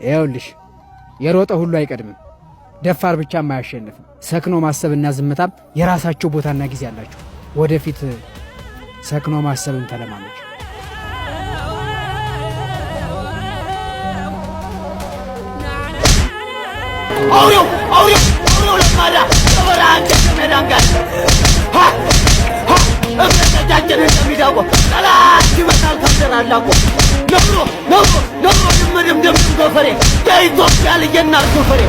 ይኸውልሽ የሮጠ ሁሉ አይቀድምም፣ ደፋር ብቻም አያሸንፍም። ሰክኖ ማሰብና ዝምታም የራሳቸው ቦታና ጊዜ አላቸው። ወደፊት ሰክኖ ማሰብን ተለማመች። አውሬው አውሬው አውሬው ለማዳ በበረሃ ከሜዳን ጋር እብረተጃችን እንደሚዳቆ ጠላት ይመጣል ከብደራላቆ ነብሮ ነብሮ ነብሮ ድምድም ድምድም ጎፈሬ የኢትዮጵያ ልጅ እናት ጎፈሬ።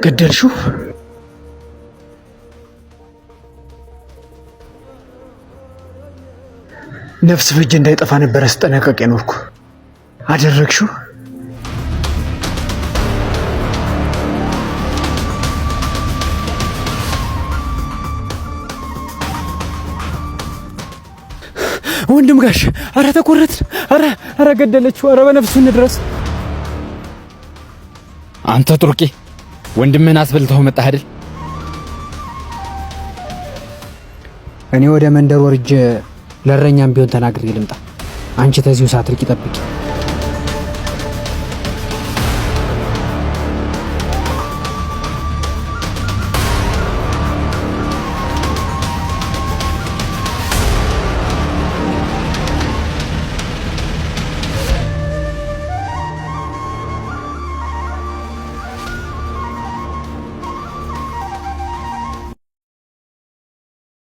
ገደልሽው? ነፍስ ፍጅ እንዳይጠፋ ነበረ ስጠነቀቅ የኖርኩ። አደረግሽው? ወንድም ጋሽ፣ አረ ተቆረጥን! አረ አረ ገደለችው! አረ በነፍሱ እንድረስ። አንተ ጡርቄ ወንድምህን አስበልተው መጣህ አይደል? እኔ ወደ መንደር ወርጄ ለእረኛም ቢሆን ተናግሬ ልምጣ። አንቺ ተዚሁ ሳትርቂ ጠብቂ።